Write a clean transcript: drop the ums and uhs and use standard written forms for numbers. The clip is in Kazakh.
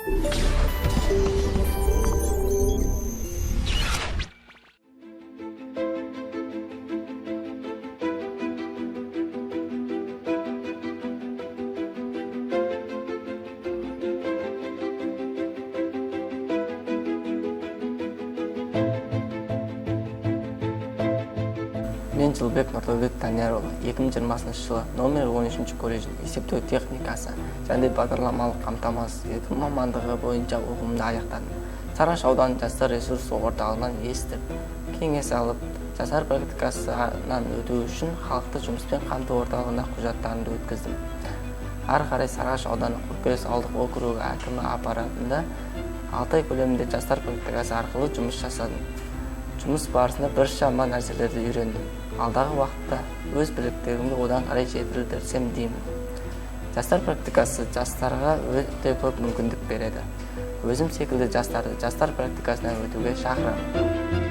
Мен Жылбек Нұрдәулет Даниярұлы, 2020 жылы номер 13 колледждің есептеу техникасы және бағдарламалық қамтамасыз ету мамандығы бойынша оқуымды аяқтадым. Сарыағаш ауданы жастар ресурс орталығынан естіп, кеңес алып, жастар практикасынан өту үшін халықты жұмыспен қамту орталығына құжаттарымды өткіздім. Ары қарай Сарыағаш ауданы Қоркөлес ауылдық округі әкімі аппаратында 6 ай көлемінде жастар практикасы арқылы жұмыс жасадым. Жұмыс барысында біршама нәрселерді үйрендім. Алдағы уақытта өз біліктілігімді одан қарай жетілдірсем деймін. Жастар практикасы жастарға өте көп мүмкіндік береді. Өзім секілді жастарды жастар практикасынан өтуге шақырамын.